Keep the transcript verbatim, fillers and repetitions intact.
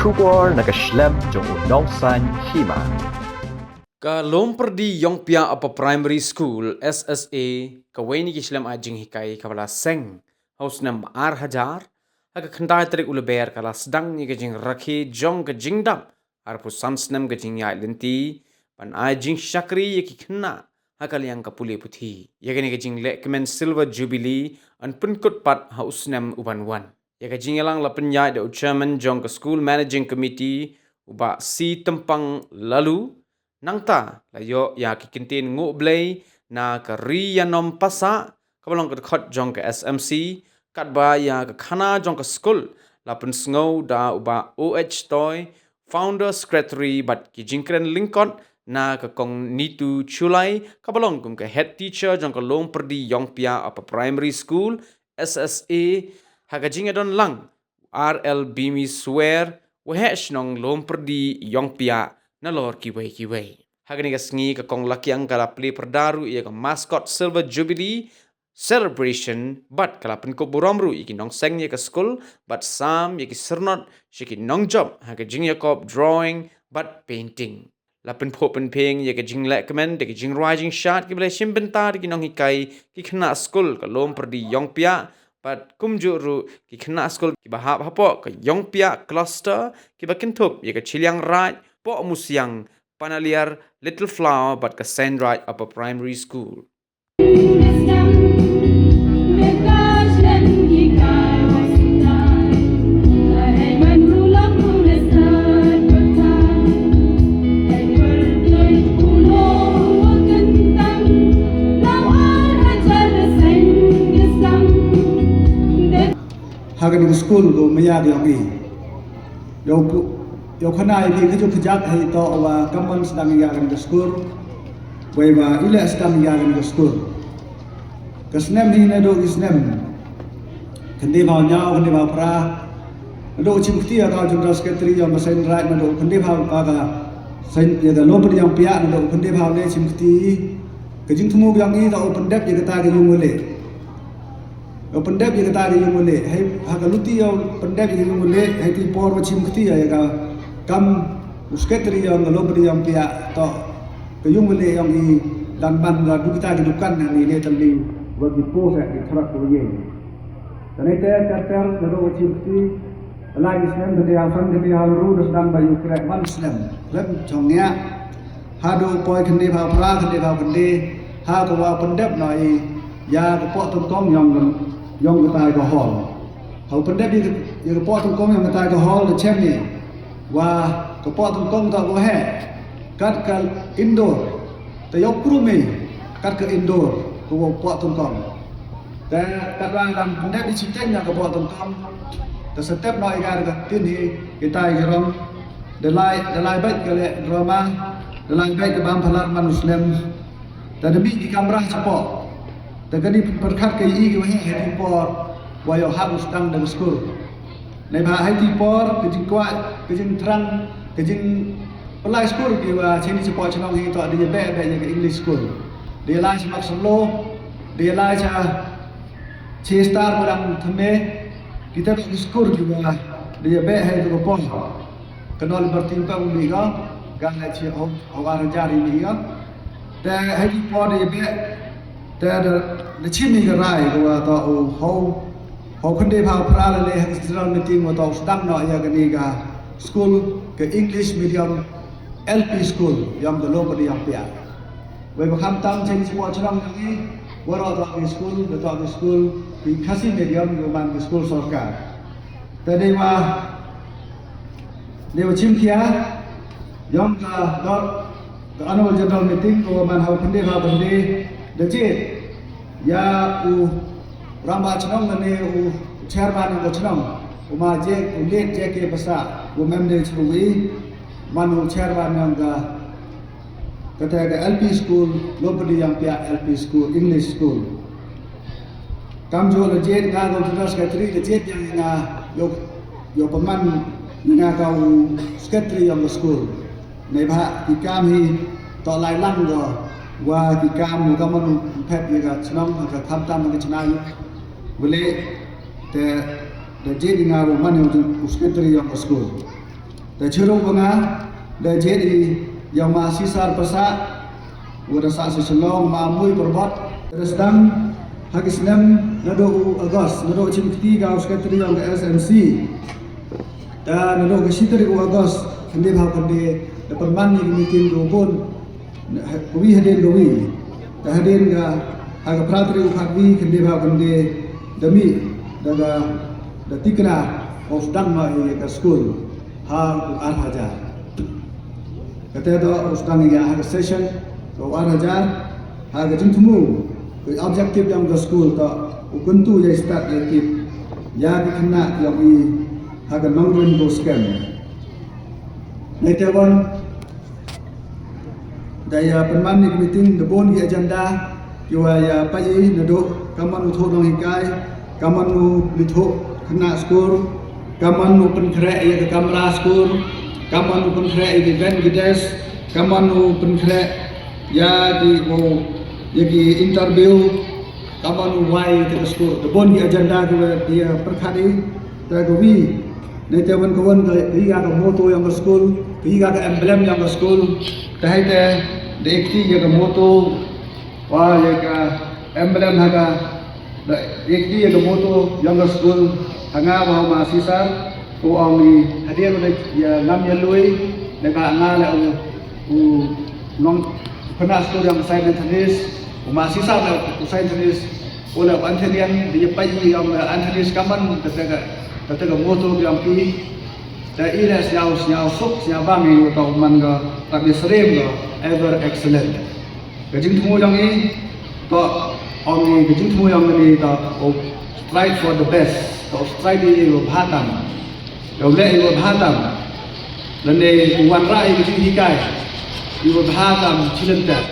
Khubor na ka shlem jong u nongsaiñ hima. Ka Loompyrdi Iongpiah Upper Primary School, S S A, kawei na ki shlem ai jinghikai kaba la seng ha u snem ar hajar, ha ka khyndai tarik u Lber ka la sdang ïa ka jingrakhe jong ka jingdap arphew san snem ka jingïaid lynti ban ai jingshakri ïa ki khynnah ha ka liang ka pule puthi. Ïa kane ka jinglehkmen Silver Jubilee yn pynkut pat ha u snem u ban wan. Ïa ka jingïalang la pynïaid da u Chairman jong ka School Managing Committee, u Bah C Tympang Laloo. Nangta la ïoh ïa ki kyntien nguh blei na ka Ri Ïanom Passah kaba long ka dkhot jong ka S M C, katba ïa ka khana jong ka skul la pynsngew da u Bah O H Toi, Founder Secretary, bad ki jingkren lyngkot na ka Kong Nitu Shullai kaba long kum ka Head Teacher jong ka Loompyrdi Iongpiah Upper Primary School, S S A, ha ka jingïadon lang R L Bimi Swer, Waheh Shnong Loompyrdi Iongpiah, nalor kiwei kiwei. Ha kane ka sngi ka Kong Lakiang ka la plie pyrda ruh ïa ka Mascot Silver Jubilee Celebration bad ka la pynkup burom ruh ïa ki nongseng ïa ka skul bad sam ïa ki syrnod sha ki nongjop ha ka jingïakop drawing bad painting. La pynphuh pynphieng ïa ka jinglehkmen da ka jingrwai jingshad kiba la shim bynta da ki nonghikai, ki khynnah skul ka Loompyrdi Iongpiah bad kumjuh ruh ki khynnah skul kiba hap hapoh ka Iongpiah Cluster kiba kynthup ïa ka Chilliangraij, Pohmusiang, Panaliar, Little Flower bad ka Seinraij Upper Primary School. Ha kane ka skul ko maya ka jong i. Ïa u pu-, ïa u khana ïa phi ka juk ka jak ha ito wa kam ban sdang ïa kane ka skul. Wei wa i leh sdang ïa kane ka skul. Ka snem hi naduh ki snem. Khyndai phaw ñiaw, khyndai phaw phra. Naduh u chim kti ïa ka General Secretary ïa ka Seinraij naduh khyndai phaw ka ka Sein ïa ka Loompyrdi Iongpiah naduh khyndai phaw ne chim kti. Ka jingthmu ka jong i ta u pyndep ïa kata ka yung wale. Ïa u pyndep ïa kata ka yung wale, hei, ha ka luti ïa u pyndep ïa ka yung wale, hei ti por wa chim kti ïa ka kam u secretary ïa ka Loompyrdi Iongpiah to ka yung wale ïa i dang ban la du kita ki dukan na ni ne tam ni wa ki por sa ki throt ko ye. Tane te ter ter na do chim kti, lai ki snem te ya san te ya ru da sdang ba yu krek ban snem. Lem chong ya. Haduh poi khyndai phaw phra, khyndai phaw khyndai, ha ka wa pyndep noh i ïa ka poh tyngkong yong, yong ka tai ka hall. Ha u pyndep ïa ka, ïa ka poh tyngkong yong ka tai ka hall da chem i wa ka poh tyngkong ta ko he kat ka indoor. Te ïa u krum i kat ka indoor ka wa poh tyngkong. Te kat wa dang pyndep i chiteng ïa ka poh tyngkong. Te step noh i ka ka tin hi i tai ka rong. Da lai, da lai bad ka leh drama, da lai bad ka bam phalar man u snem. Te da mih ki kamra chapoh. Te kani pyrkhat ka i ki wa heh heh ki por wa ïoh hap u sdang da ka skul. Neibhah hei ti por ka jingkwah, ka jingthrang, ka jingpynlait skul ki wa chini chapoh chnong hi to da ïa beh beh ïa ka English school. Da ïa lai cha Mak Solo, da ïa lai cha Che Star Padang Thymme, kita ki skul ki wa da ïa beh hei to ka por. Ka nol Liberty pa u mi ka, ka na chi ho, ho ar hajar i mi ka. Te hei ti por da ïa beh, te da, da chim i ka rai ka wa to u ho, ho khyndai phaw phra la le hei general meeting wa to u sdang noh ïa kani ka school ka English medium L P school yong ka Loompyrdi Iongpiah. Wei ba kham tam cheng chi mo chnong ngi, wa ro to ki school, da to ki school, ki Khasi medium, ki man ki school sorkar. Te dei wa, dei wa chim khia, yong ka dor, ka annual general meeting, ko man hau khyndai hau khyndai, da jied, ïa u rangbah chnong ne u chairman yong ka chnong, u ma J, u late J K Passah, u M D Chruwi, man u chairman yong ka, kata ka L P school, Loompyrdi Iongpiah L P school, English school. Kamjooh la jied nga ka u general secretary, la jied ïa nga ïoh, ïoh pynman ïa nga ka u secretary yong ka school. Neibhah ki kam hi to lai lang ko wa ki kam u ka man u phet ïa ka chnong, ka kham tam ka chnong. Wale te la jied ïa nga u man ïa u secretary yong ka school. Da chirup ba nga da jied i ïa ma Sisar Pasa, wa da sah sha Shillong, ma Mui Parbot. Da sdang ha ki snem naduh u August, naduh chim kti ka u secretary yong ka S M C. Da naduh ka shi tarik u August, khynde bha khynde, da pynman ïa ki meeting ka bun, kawi hadien kawi. Da hadien ka, ha ka phra tarik u Khatwi, khynde bha khynde, da mih, da ka, da tikna, u sdang ma ïa ka skul ha u ar hajar. Kata da u sdang ïa ha ka session ka u ar hajar, ha ka jingthmu, ka objective yong ka skul ka u kyntu ïa stad ïa tip ïa ki khynnah yong i ha ka nongrim ko skhem. Nai te wan da ïa pynman ïa ka meeting da bun ki agenda, ki wa ïa pait i naduh ka mano u thoh nonghikai, ka mano u thoh khynnah skul, ka mano u pynkhreh ïa ka kamra skul, ka mano u pynkhreh ïa ki bench ki desk, ka mano u pynkhreh ïa ki, ïa ki interview, ka mano u wai ïa ka skul, da bun ki agenda ki wa ïa pyrkhat i, da kawi, nai te wan ka wan ka, ka ïa ka motto yong ka skul, ka ïa ka emblem yong ka skul, te hai te, da ïa kti ïa ka motto, wa ïa ka emblem ha ka, da ïa kti ïa ka motto yong ka skul, ha nga wa ma Sisar, ko ong i hadien wa da ïa ngam ïa lui, da ka nga la u, u nong, khynnah skul yong Saint Anthony's, u ma Sisar la u Saint Anthony's, u la u Anthony, da ïa pait i yong Anthony's ka man, kata ka, kata ka motto yong ki, da i la sñiaw, sñiaw suk, sñiaw bang i u tau man ka, tapi serim ka, ever excellent. Ka jingthmu yong i, to, ong i ka jingthmu yong i to, u strive for the best, to u strive i wa bha tam. Yow leh i wa bha tam. Lane u wanrah i ka jinghikai, i wa bha tam, chilynter.